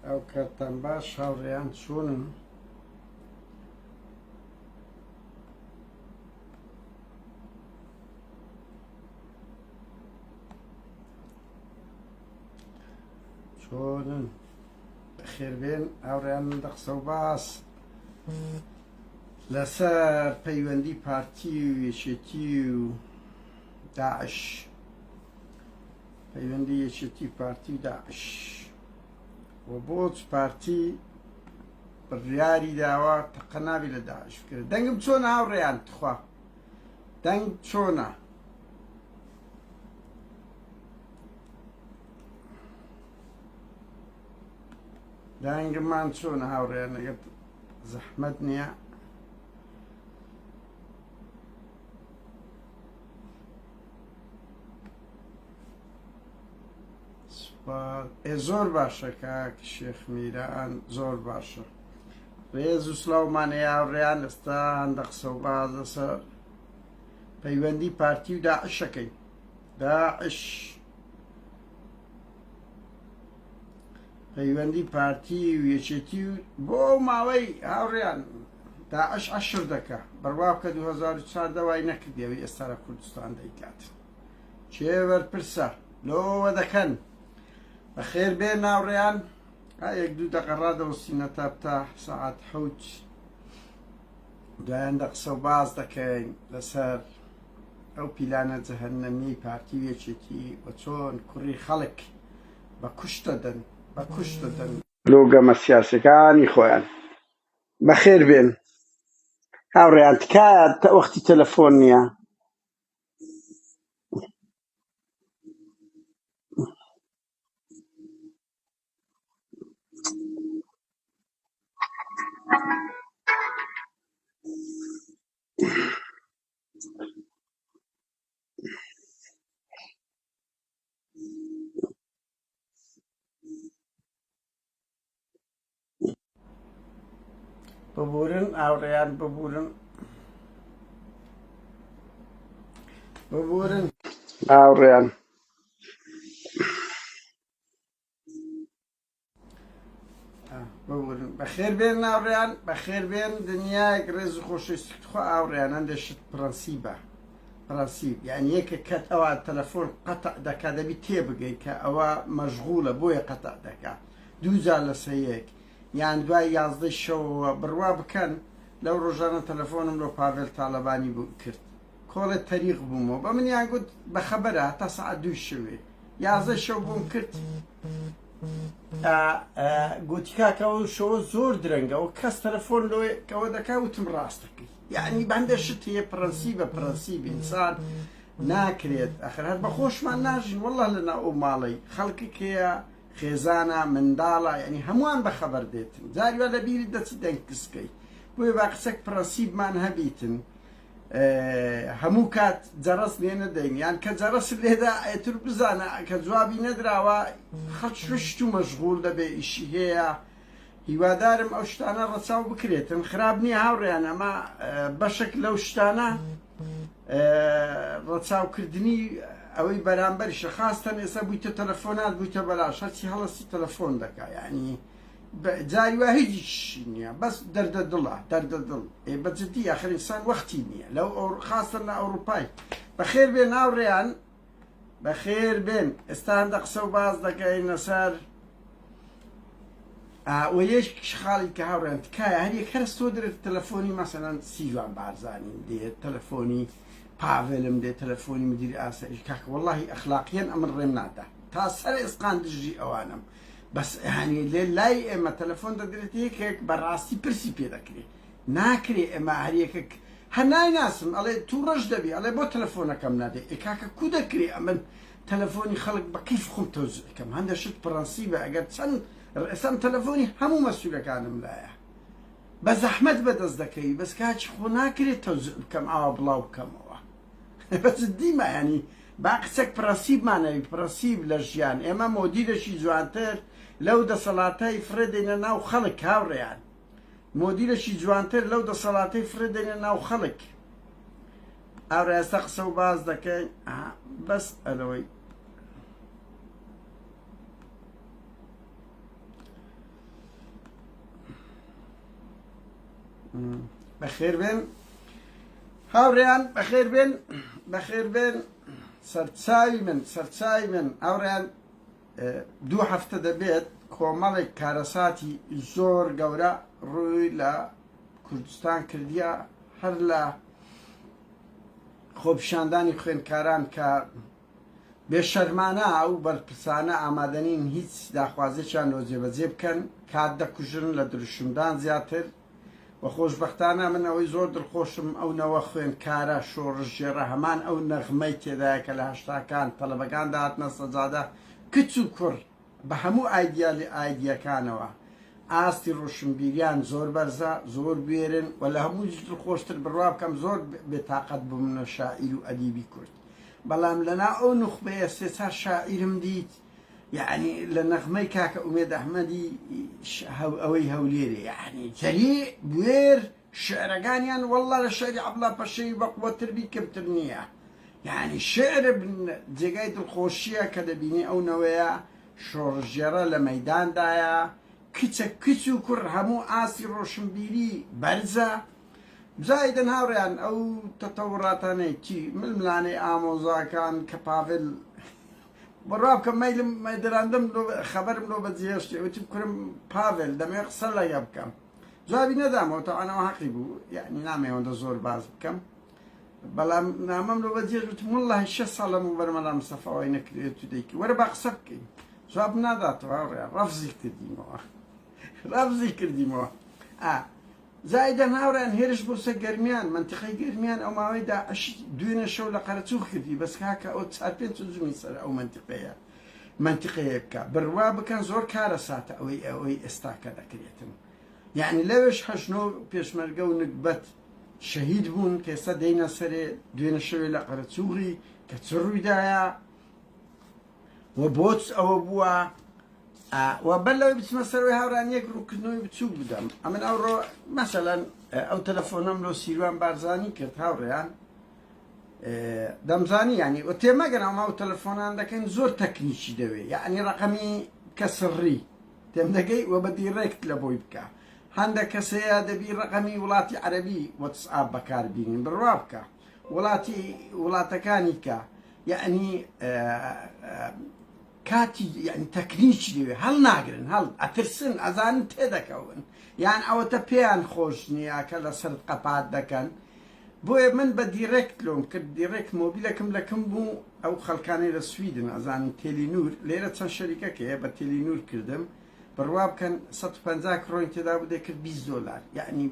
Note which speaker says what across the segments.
Speaker 1: ئەو کاتتان باش هاوڕێیان چۆنن؟ چۆنن بەخێربێن هاوڕێیان من دە قسە و باس لەسەر پەیوەندی پارتی و یەکێتی و داعش پەیوەندی یەکێتی پارتی و داعش و بۆچ پارتی بڕیاری داوە تەقە نابی لە داعش بکرێت دەنگم چۆن هاوڕێیان تخوا دەنگ چۆنە دەنگمان چۆنە هاوڕێیان ئەگەر زەحمەت نییە ئێ زۆر باشە کاک شێخ میران زۆر باشە ڕێز و سلااومان هاوڕێیان ئێستا هەندە قسە و باز لەسەر پەیوەندی پارتی و داعشەکەی داعش پەیوەندی پارتی و یەکێتی و بۆ ئەو ماوەی هاوڕێیان داعش عەشر دەکا بڕوا بکە 2014 وای نەکردی ئەوەی ئێستا لە کوردستان دەیکات کێ بەرپرسە لۆوە دەکەن بەخێر بێ ناوڕێیان ئا یەک دوو دەقە ڕادەوەستینە تا تا سەعات حەوت دوایان دە قسە و باس دەکەین لەسەر ئەو پیلانە جەهەنەمیەی پارتی و یەکێتی و چۆن کوڕی خەڵک بە کوشت دەدەن بە کوشت دەدەن لۆ گەمە سیاسەکانی خۆیان بەخێر بێن هاوڕێیان تکایە وەختی تەلەفۆن نییە. ببورن هاوڕێیان ببورن ببورن هاوڕێیان ببورن بەخێر بێن ناوڕێیان بەخێر بێن دنیایەک ڕێز و خۆشەویستی خوا هاوڕێیان هەندێ شت پرەنسیبە پرەنسیب یعنی یەکە کەت ئەوە تەلەفۆن قەتع دەکا دەبی تێبگەی کە ئەوە مەشغوڵە بۆیە قەتع دەکا دووجار لەسەر یەک یان دوای یازدەی شەوەوە بڕوا بکەن لەو ڕۆژانە تەلەفۆنم لۆ پاڤێل تاڵەبانی بوو کرد کۆڵێ تەریق بوومەوە بە منیان گوت بەخەبەرە هەتا سەعات دووی شەوێ یازدەی شەو بۆم کرد گوتی کاکە ئەو شەوە زۆر درەنگە و کەس تەلەفۆن لۆ دەکا وتم ڕاستەکەی یعنی بەندە شت هەیە پرەنسیبە پرەنسیب ئینسان ناکرێت ئەخر هەر بە خۆشمان ناژین والله لەنا ئەو ماڵەی خەڵکێک هەیە خێزانە منداڵە یعنی هەمووان بە خەبەر دێتن جاری وا لە بیرت دەچی دەنگ کسکەی بۆیە با قسەک پرەنسیبمان هەبیتن هەموو کات جەڕەس لێ نەدەین یان کە جەڕەس لێدا ئەتر بزانە کە جوابی نەدراوە خەڵک شت و مەشغول دەبێ ئیشی هەیە هیوادارم ئەو شتانە ڕەچاو بکرێتن خراپ نییە هاوڕێیان ئەمە بەشێک لەو شتانە ڕەچاوکردنی ئەوەی بەرامبەریشە خاستەن ئێستا بوویتە تەلەفۆنات بوویتە بەلاش هەرچی هەڵەسی تەلەفۆن دەکا یعنی جاری وا هیچ نییە بەس دەردە دڵە دەردە دڵ ئێ بە جدی ئاخر ئینسان وەختی نییە لەو خاستەن لە ئەوروپای بەخێر بێ ناوڕێیان بەخێر بێن ئێستا هەندە قسە و باس دەکەین لەسەر و یەک خاڵی کە هاوڕێن تکایە هەر یەک هەر تۆ درێت تەلەفۆنی مەسەلەن سیڤان بارزانیم دێت تەلەفۆنی پاڤێلم دێت تەلەفۆنی مدیر ئاسایش کاکە وەڵاهی ئەخلاقیەن ئەمن ڕێم نادا تا سەر ئێسقان دژی ئەوانم بەس هەنی لێ لای ئێمە تەلەفۆن دەدرێت یەکێک بەڕاستی پرسی پێ دەکرێت ناکرێ ئێمە هەر یەکێک هەر نایناسم ئەڵێ توڕەش دەبی ئەڵێ بۆ تەلەفۆنەکەم نادەی ئێ کاکە کو دەکرێ ئەمن تەلەفۆنی خەڵک بە کەیف خۆم تەوزیع کەم هەندە شت پڕەنسیبە ئەگەر چەند ئێستا من تەلەفۆنی هەموو مەسولەکانم لایە بە زەحمەت بەدەست دەکەوی بەس کاکی خۆ ناکرێت تەوزیع بکەم ئاوا بڵاو بکەمەوە بە جدیمە ینی با قسەک پرەنسیبمان هەبی پرەنسیب لە ژیان ئێمە مۆدیلێکی جوانتر لەو دەسەڵاتەی فڕێ دەینە ناو خەڵک هاوڕێیان مۆدیلێکی جوانتر لەو دەسەڵاتەی فڕێ دەینە ناو خەڵک. ئاڕێستا قسە و باز دەکەین بەس ئەلەوەی بەخێر بێن هاوڕێیان بەخێر بێن بەخێر بێن سەرچاوی من سەرچاوی من هاوڕێیان دوو هەفتە دەبێت کۆمەڵێک کارەساتی زۆر گەورە ڕووی لە کوردستان کردیە هەر لە خۆپیشاندانی خوێندکاران کە بێشەرمانە ئەو بەرپرسانە ئامادەنین هیچ داخوازێکیان لۆ جێبەجێ بکەن، کات دەکوژن لە دروشمدان زیاتر و خۆشبەختانە من ئەوەی زۆر دڵخۆشم ئەو نەوە خوێندکارە شۆڕشگێڕە هەمان ئەو نەغمەی تێدایە کە لە هەشتاکان تەلەبەکان دەهاتنە سەجادە کچ و کوڕ بە هەموو ئایدیالی ئایدیەکانەوە ئاستی ڕۆشنبیریان زۆر بەرزە زۆر بوێرن و لە هەموویش دڵخۆشتر بڕوا بکەم زۆر بێتاقەت بووم لە شاعیر و ئەدیبی کورد بەڵام لەناو ئەو نوخبەیە سێ چار شاعیرم دیت یعنی لە نەغمەی کاکە ئومێد ئەحمەدی ئەوەی هەولێرێ یعنی جەری بوێر شعرەکانیان واللە لە شعری عەبدوڵا پەشێوی بەقوەتر بی کەمتر نییە یعنی شعر جێگای دڵخۆشیە کە دەبینی ئەو نەوەیە شۆڕشگێڕە لە مەیداندایە کچە کچ و کوڕ هەموو ئاستی ڕۆشنبیری بەرزە زایدن هاوڕێیان ئەو تەتەوڕاتانەی چی ململانەی ئامۆزاکان کە پاڤل بڕوا بکە مەیلم دەراندم خەبەرم لۆ بەجێهێشتی وتم کورم پاڤل دەمەوێت قسە لەگە بکەم جوابی نەدامەوە تاوان ئەوە حەقی بوو یعنی نامەوێت زۆر باز بکەم بەڵام نامەم لۆ بەجێ وتم واللهی شەش ساڵ لەمەوبەر مەلا مستەفا وای نەکردێت تو دەیکی وەرە با قسە بکەین جواب ناداتەوە هاوڕێ ڕەفزی کردیمەوە ڕەفزی کردیمەوە ئا زایدەن هاوڕێیان هێرش بۆ سەر گەرمیان مەنتیقەی گەرمیان ئەو ماوەی داعش دوێنێ شەو لە قەرەچوخ کردی بەس کاکە ئەو چار پێنج هجومی سەر ئەو مەنتیقەیە مەنتیقەیە بکە بڕوا بکەن زۆر کارەساتە ئەوەی ئەوەی ئێستاکە دەکرێتن یعنی لەوێش هەشت نۆ پێشمەرگە و نگبەت شەهید بوون کە ئێستا دێینە سەرێ دوێنێ شەوێ لە قەرەچوغی کە چ ڕوویدایە و بۆچ ئەوە بووە و بەر لەوەی بچمە سەرەوەی هاوڕان یەک ڕوونکردنەوەی بچووک بدەم ئەمن ئەوڕۆ مەسەلەن ئەو تەلەفۆنەم لۆ سیروان بارزانی کرد هاوڕێیان دەمزانی ینی و تێمەگەن ئەو ئەو تەلەفۆنان دەکەین زۆر تەکنیکی دەوێ یعنی ڕقەمی کەسڕی تێم دەگەی و بە direct لە بۆی بکە هەندە کەسەیە دەبی ڕقەمی وڵاتی عەربی وەتسئاپ بەکاربینین بڕوا بکە وڵاتی وڵاتەکانی کە یعنی کاتی یعنی تەکنیکی دەوێ هەڵ ناگرن هەڵ ئەترسن ئەزانن تێدەکەون یان ئەوەتە پێیان خۆش نییە کە لەسەرت قەپات دەکەن بۆیە من بە direct لۆم کرد direct مۆبیلەکم لەکم بوو ئەو خەڵکانەی لە سویدن ئەزانن تێلینور لێرە چەند شەریکەک هەیە بە تێلینور کردم بڕوا بکەن 150 کرۆین تێدا بوو دەکرد 20 دۆلار یعنی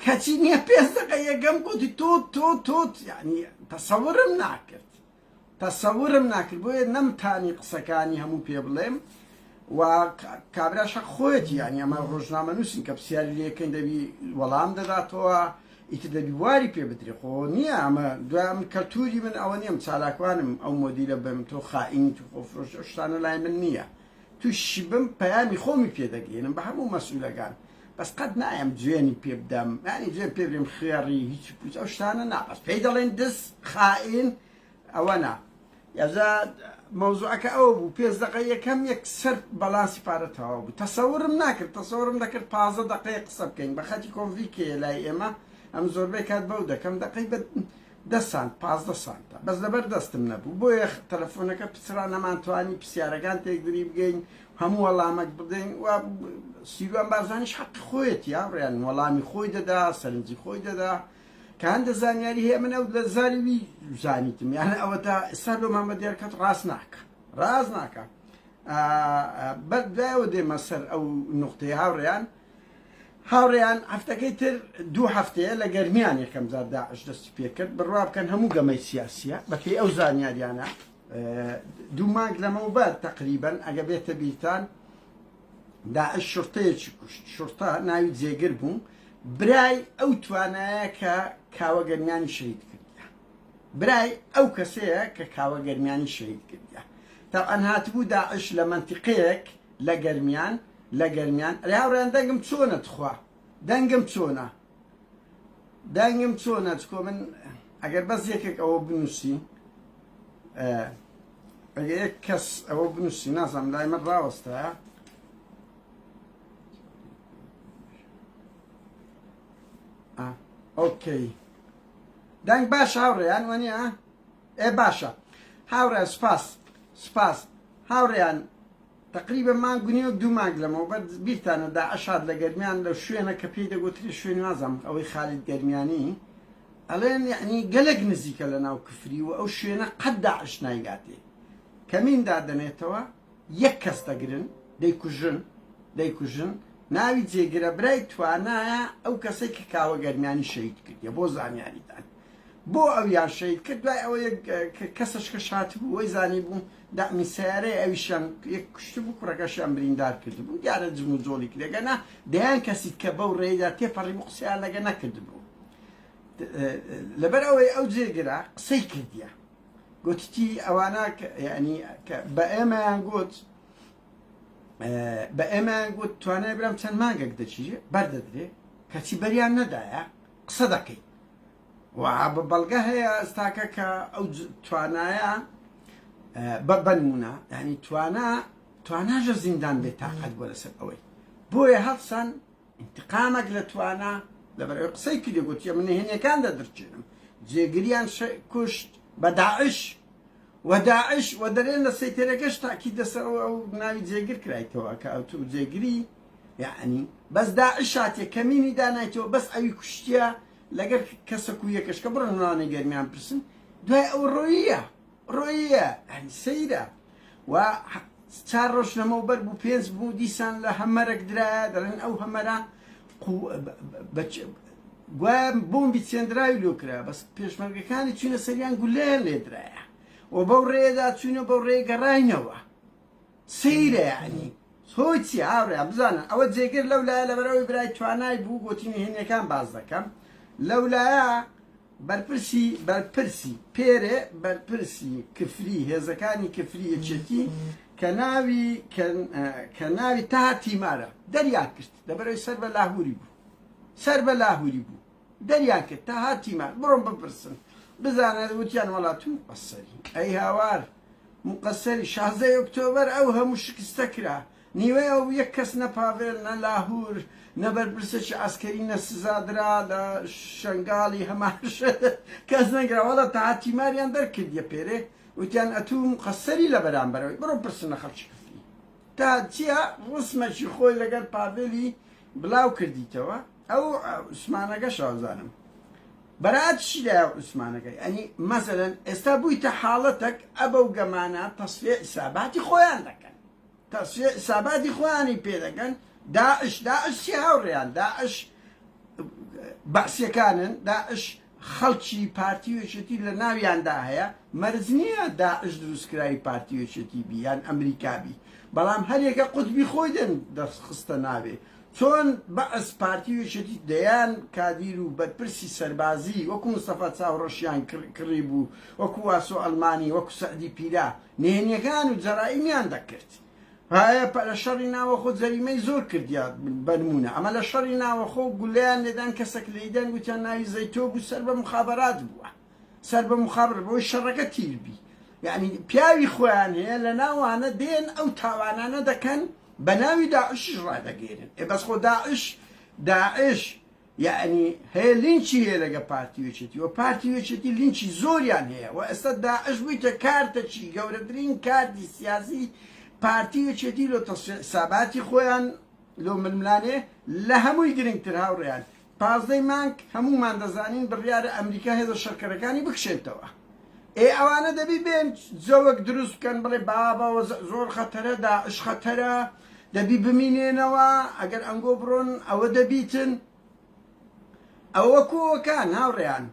Speaker 1: کەچی نییە پێنج دقە یەکەم گوتی توت توت توت یعنی تەسەورم ناکرد تەسەورم ناکرد بۆیە نەمتانی قسەکانی هەموو پێ بڵێم و کابراش حەق خۆیەتی یانی ئەمە ڕۆژنامەنووسین کە پرسیاری لێکەین دەبی وەڵام دەداتەوە ئیتر دەبی واری پێ بدرێ خۆ نییە ئەمە دوای من کەلتوری من ئەوە نییە چالاکوانم ئەو مۆدیلە بم تۆ خائینی تو خۆفرۆش ئەو شتانە لای من نییە تووشی بم پەیامی خۆمی پێ دەگەێنم بە هەموو مەسئولەکان بەس قەت نایەم جوێنی پێ بدەم یانی جوێن پێ برێم خوێڕی هیچ پوچ ئەو شتانە نا بەس پێی دەڵێن دز خائین ئەوە نا یاجا مەوزوعەکە ئەوە بوو پێنج دقە یەکەم یەکسەر باڵانسی پارە تەواو بوو تەسەورم ناکرد تەسەورم دەکرد 15 دقەیە قسە بکەین بە خەتی کۆنڤیکەیە لای ئێمە ئەم زۆربەی کات بەو دەکەم دقەی بە دە سانت 15 سانتە بەس لەبەر دەستم نەبوو بۆیە تەلەفۆنەکە پچڕا نەمانتوانی پرسیارەکان تێکدری بگەین هەموو وەڵامەک بدەین و سیروان بارزانیش حەقی خۆیەتی هاوڕێیان وەڵامی خۆی دەدا سەرنجی خۆی دەدا کە هەندە زانیاری هەیە من ئەو لە زاری وی زانیتم یانە ئەوە تا ئێستا لۆمان بە دیارکەت ڕاست ناکە ڕاست ناکە بەر دوایەوە دێمە سەر ئەو نقطەی هاوڕێیان هاوڕێیان هەفتەکەی تر دوو هەفتەیە لە گەرمیان یەکەم جار داعش دەستی پێکرد بڕوا بکەن هەموو گەمەی سیاسیە بەپێی ئەو زانیاریانە دوو مانگ لەمەوبەر تەقریبەن ئەگە بێتە بیرتان داعش شورتەیەکی کوشت شورتە ناوی جێگر بوو برای ئەو توانایە کە کاوە گەرمیانی شەهید کردە برای ئەو کەسەیە کە کاوە گەرمیانی شەهید کردە تاوان هاتبوو داعش لە مەنتیقەیەک لە گەرمیان لە گەرمیان ئەرێ هاوڕێیان دەنگم چۆنە تخوا دەنگم چۆنە دەنگم چۆنە چکۆ من. ئەگەر بەس یەکێک ئەوە بنووسی ئەگەر یەک کەس ئەوە بنووسی نازانم لای من ڕاوەستایە okay دەنگ باش هاوڕێیان وەنیە ئێ باشە هاوڕێ سپاس سپاس هاوڕێیان تەقریبەن مانگ و نیوەک دوو مانگ لەمەوبەر بیرتانە داعش هات لە گەرمیان لەو شوێنە کە پێی دەگوترێ شوێنی وازانم ئەوەی خالید گەرمیانی ئەڵێن یەعنی گەلەک نزیکە لە ناو کفری و ئەو شوێنە قەت داعش نایگاتێ کەمین دادەنێتەوە یەک کەس دەگرن دەیکوژن دەیکوژن ناوی جێگرە برای توانایە ئەو کەسەی کە کاوە گەرمیانی شەهید کردیە بۆ زانیاریتان بۆ ئەویان شەهید کرد دوای ئەوە یەک کەسەش کە شاتبوو وەی زانیبوو دەعمی سەیارەی ئەویشیان یەک کوشتبوو کوڕەکەشیان بریندار کردبوو دیارە جم و جۆڵی کرێگە نا دەیان کەسی کە بەو ڕێیدا تێپەڕیبوو قسەیان لەگە نەکردبوو لەبەر ئەوەی ئەو جێگرە قسەی کردیە گوتتی ئەوانە یعنی بە ئێمەیان گوت بە ئێمەیان گوت توانای برام چەند مانگێک دەچیژێ بەردەدرێ کەچی بەریان نەدایە قسە دەکەین و بە بەڵگە هەیە ئێستاکە کە ئەو توانایە بە بەنمونە ینی توانا تواناژە زیندان بێت تاقەت بۆ لەسەر ئەوەی بۆیە هەڵسان انتقامێک لە توانا لەبەرەوەی قسەی کردی گوتیە من نهێنیەکان دەدرچێنم جێگریان کوشت بە داعش و داعش و دەرێن لە سەیتەرەکەش تاکی دەسەر ئەو ناوی جێگر کرایتەوە کە ئەو تو جێگری یعنی بەس داعش هاتێ کەمینی دانایتەوە بەس ئەوی کوشتیە لەگەر کەسەک و یەکەش کە بڕۆن وانەی گەرمیان پرسن دوای ئەو ڕۆییە ڕۆییە ئەنی سەیرە و چار ڕۆژ لەمەوبەر بوو پێنج بوو دیسان لە هەمەرەک درایە دەڵێن ئەو هەمەرە گوایە بۆمبی چێندراوی لۆ کرا بەس پێشمەرگەکانی چوینە سەریان گولەیان لێدرایە و بەو ڕێدا چوینە بەو ڕێ گەڕاینەوە سەیرە یەعنی هۆی چیە هاوڕێیان بزانن ئەوە جێگر لەو لایە لەبەرئەوەی برای توانای بوو گۆتی نهێنیەکان باس دەکەم لەو لایە بەرپرسی بەرپرسی پێرێ بەرپرسی کفری هێزەکانی کفری یەکێتی کە ناوی کە ناوی تا تیمارە دەریان کرد لەبەرەوەی سەر بە لاهوری بوو سەر بە لاهوری بوو دەریان کرد تا هاتیمان بڕۆن بپرسن بزانە وتیان وەڵا تو مقەسەری ئەی هاوار مقەسەری شازدەی ئۆکتۆبەر ئەو هەموو شکستە کرا نیوەی ئەو یەک کەس نە پاڤێل نە لاهور نە بەرپرسێکی عەسکەری نە سزادرا لە شەنگاڵی هەمان شت کەس نەگرا وەڵا تا تیماریان دەرکردیە پێرێ وتیان ئەتوو مقەسەری لە بەرامبەرەوەی بڕۆ پرسن لە خەڵکی کفری تا چیە ڕسمەکی خۆی لەگەر پاڤێلی بلاو کردیتەوە ئەو عوسمانەکەش وابزانم بەرات چی لایە عوسمانەکە ئەنی مەسەلەن ئێستا بوویتە حاڵەتەک ئەبە و گەمانە تەسفیە ئیساباتی خۆیان دەکەن تەسفیە ئیساباتی خۆیانی پێ دەکەن داعش داعش چی هاوڕێیان داعش بەعسیەکانن داعش خەڵکی پارتی و یەکێتی لە ناویاندا هەیە مەرج نییە داعش دروستکراوی پارتی و یەکێتی بی یان ئەمریکا بی بەڵام هەریەکە قوتبی خۆی دەن دەستخستە ناوێ چۆن بەعس پارتی و یەکێتی دەیان کادیر و بەرپرسی سەربازی وەکو مستەفا چاوڕەشیان کڕیبوو وەکو واسۆ ئەڵمانی وەکو سەعدی پیرا نهێنیەکان و جەرائیمیان دەکرد هایە لە شەڕی ناوەخۆ جەریمەی زۆر کردیا بەنمونە ئەمە لە شەڕی ناوەخۆ گولەیان لێدان کەسەک لێیدان گوتیان ناوی زەیتۆ بوو سەر بە مخابەرات بووە سەر بە مخابر بۆی شەڕەکە تیر بی یعنی پیاوی خۆیان هەیە لە ناوانە دێن ئەو تاوانانە دەکەن بە ناوی داعشیش ڕادەگەێنن ئێ بەس خۆ داعش داعش یەعنی هەیە لینکی هەیە لەگە پارتی و یەکێتی و پارتی و یەکێتی لینکی زۆریان هەیە و ئێستا داعش بوویتە کارتەکی گەورەترین کارتی سیاسی پارتی و یەکێتی لۆ تەسفیە حساباتی خۆیان لۆ ململانێ لە هەمووی گرنگتر هاوڕێیان پازدەی مانگ هەموومان دەزانین بڕیارە ئەمریکا هێزە شەرکەرەکانی بکشێنتەوە ئێ ئەوانە دەبی بێن جەوەک دروست بکەن بڵێ بابە زۆر خەتەرە داعش خەتەرە دەبی بمینێنەوە ئەگەر ئەنگۆ بڕۆن ئەوە دەبیتن ئەوە وەکوەکان هاوڕێیان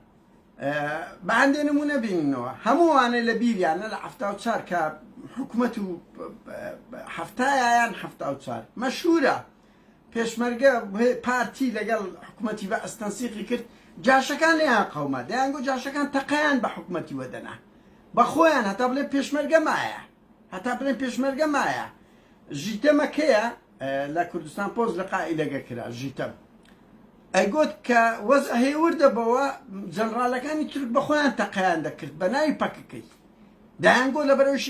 Speaker 1: بە هەندێ نمونە بینینەوە هەمووانە لە بیریانە لە 74 کە حکومەت و هەفتایان 74 مەشهورە پێشمەرگە پارتی لەگەڵ حکومەتی بەعس تەنسیقی کرد جاشەکان لێیان قەوما دەیانگۆ جاشەکان تەقەیان بە حکومەتی وەدەنا بە خۆیان هەتا بڵێ پێشمەرگە مایە هەتا بڵێن پێشمەرگە مایە ژیتەمە کەیە لە کوردستان پۆست لقائی لەگە کرا ژیتەم. ئەیگۆت کە وەزع هێور دەبەوە جەنڕالەکانی تورک بە خۆیان تەقەیان دەکرد بە ناوی پەکەکەی دەیانگۆ لەبەرەوەش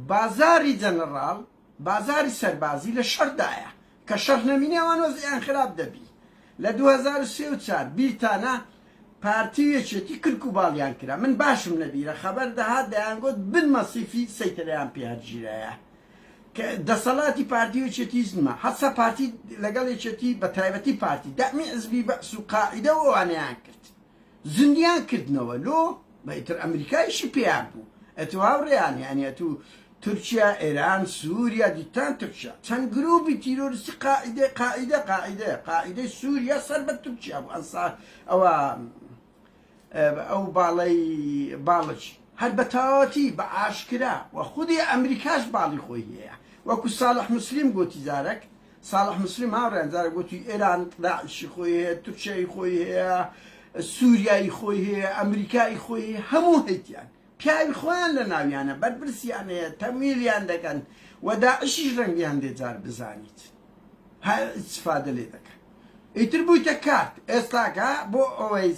Speaker 1: بازاری جەنەڕاڵ بازاری سەربازی لە شەڕدایە کە شەڕ نەمینێ ئەوان وەزعیان خراپ دەبی لە 2003 و 4 بیرتانە پارتی و یەکێتی کرک و باڵیان کرا من باشم لەبیرە خەبەر دەهات دەیانگۆت بن مەسیفی سەیتەرەیان پێ هەرگیرایە کە دەسەڵاتی پارتی و یەکێتی هیچ نما حەسە پارتی لەگەڵ یەکێتی بە تایبەتی پارتی دەعمی حزبی بەعس و قاعیدە و ئەوانەیان کرد زیندیان کردنەوە لۆ بە ئیتر ئەمریکایشی پێیان بوو ئەتو هاوڕێیان یانی ئەتو تورکیا ئێران سوریا دیتان تورکیا چەند گروپی تیرۆریستی قاعیدە قاعیدە قاعیدە قاعیدەی سوریا سەر بە تورکیا بوو ئەنسار ئەوە ئەو باڵەی باڵج هەر بە تەواوەتی بە ئاشکرا و خودی ئەمریکاش باڵی خۆی هەیە وەکو ساڵح موسلیم گۆتی جارەک ساڵح موسلیم هاوڕێیان جارەک گۆتی ئێران داعشی خۆی هەیە تورکیای خۆی هەیە سوریایی خۆی هەیە ئەمریکای خۆی هەیە هەموو هەیتیان پیاوی خۆیان لە ناویانە بەرپرسیان هەیە تەمویلیان دەکەن و داعشیش ڕەنگی هەندێ جار بزانیت ئیستفادە لێ دەکەن ئیتر بوویتە کارت ئێستاکە بۆ ئەوەی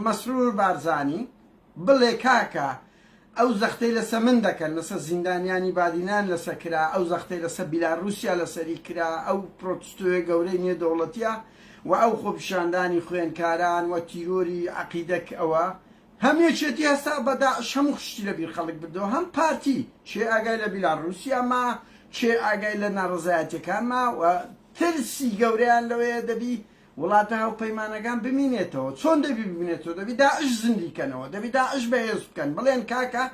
Speaker 1: مەسرور بارزانی بڵێ کاکە ئەو زەختەی لەسە من دەکەن لەسە زیندانیانی بادینان لەسە کرا ئەو زەختەی لەسە بیلاروسیا لەسەری کرا ئەو پرۆتستۆیە گەورەی نێودەوڵەتیە و ئەو خۆپیشاندانی خوێنکاران و تیرۆری عەقیدەک ئەوە هەم یەکێتی هەستا بە داعش هەموو شتی لە بیر خەڵک بردەوە هەم پارتی کێ ئاگای لە بیلاڕوسیا ما کێ ئاگای لە ناڕەزایەتیەکان ما و ترسی گەورەیان لەوەیە دەبی وڵاتە هاوپەیمانەکان بمینێتەوە چۆن دەبی بمینێتەوە دەبی داعش زیندی کەنەوە دەبی داعش بەهێز بکەن بڵێن کاکە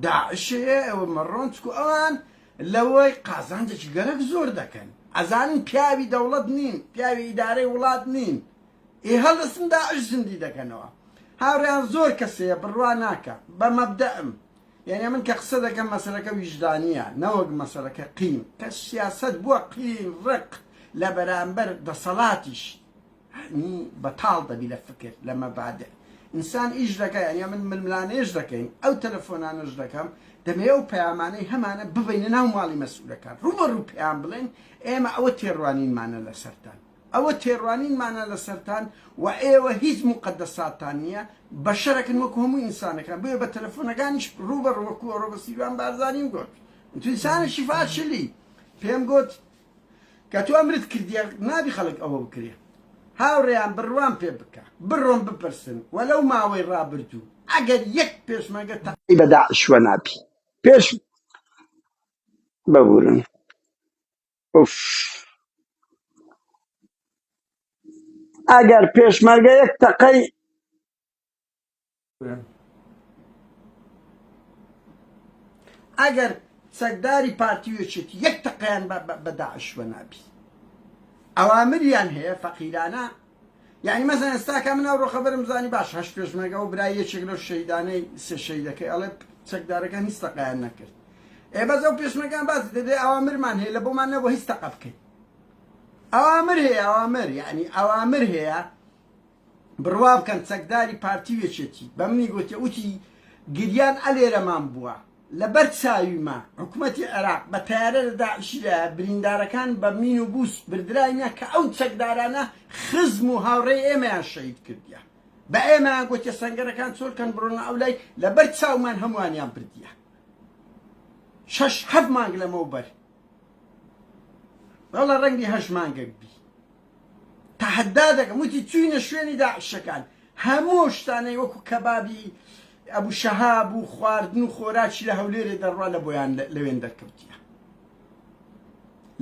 Speaker 1: داعش هەیە ئێوە مەڕۆن چکو ئەوان لەوەی قازانجێکی گەلەک زۆر دەکەن ئەزانن پیاوی دەوڵەت نین پیاوی ئیدارەی وڵات نین ئێ هەڵدەستن داعش زیندی دەکەنەوە هاوڕێیان زۆر کەس هەیە بڕوا ناکا بە مەبدەئم یعنی من کە قسە دەکەم مەسەلەکە ویژدانیە نەوەک مەسەلەکە قین کە سیاسەت بووە قین ڕق لە بەرامبەر دەسەڵاتیش یعنی بەتاڵ دەبی لە فکر لە مەبادئ ئینسان ئیش دەکا یعنی من ململانێش دەکەین ئەو تەلەفۆنانەش دەکەم دەمەوێ ئەو پەیامانەی هەمانە ببەینە ناو ماڵی مەسئولەکان ڕووبەڕوو پێیان بڵێن ئێمە ئەوە تێڕوانینمانە لەسەرتان ئەوە تێڕوانینمانە لەسەرتان و ئێوە هیچ موقەدەساتتان نییە، بەشەرەکن وەکو هەموو ئینسانەکان، بۆیە بە تەلەفۆنەکانیش ڕوو بە ڕوو وەکو ئەوڕۆ بە سیروان بارزانیم گۆت تۆ ئینسانێکی فاشلی، پێم گۆت کە تۆ ئەمرت کردیە نابی خەڵک ئەوە بکرێ. هاوڕێیان بڕوام پێ بکە بڕۆن بپرسن و لەو ماوەی ڕابردوو ئەگەر یەک پێشمەرگە تەقەی بە داعشوە نابی پێش ببورن ئوف. ئەگەر پێشمەرگە یەک تەقەی ئەگەر چەکداری پارتی و یەکێتی یەک تەقەیان بە داعش وە نابی ئەوامریان هەیە فەقیرانە یعنی مەزان ئێستاکە من ئەوڕۆ خەبەرم زانی باش هەشت پێشمەرگە و برای یەکێک لەو شەهیدانەی سێ شەهیدەکەی ئەڵێ چەکدارەکان هیچ تەقەیان نەکرد ئێ بەس ئەو پێشمەرگان باس دەبێ ئەوامرمان هەیە لە بۆمان نەبوو هیچ تەقە بکەین ئەوامر هەیە ئەوامر یعنی ئەوامر هەیە بڕوا بکەن چەکداری پارتی و یەکێتی بە منی گوتی وتی گریان ئەلێرەمان بووە لەبەر چاویمە حکومەتی عێراق بە تەیارە لە داعشیدایە بریندارەکان بە مین و بوس بردراینە کە ئەو چەکدارانە خزم و هاوڕێی ئێمەیان شەهید کردیە بە ئێمەیان گوتیە سەنگەرەکان چۆل کەن بڕۆنە ئەولای لەبەر چاومان هەمووانیان بردیە شەش هەفت مانگ لەمەوبەر وەڵا ڕەنگی هەشت مانگێک بی تەحەدا دەکەم وتی چوینە شوێنی داعشەکان هەموو شتانەی وەکو کەبابی ئەبوو شەهاب و خواردن و خۆراکی لە هەولێرێ دەڕوا لە بۆیان لەوێن دەرکەوتیە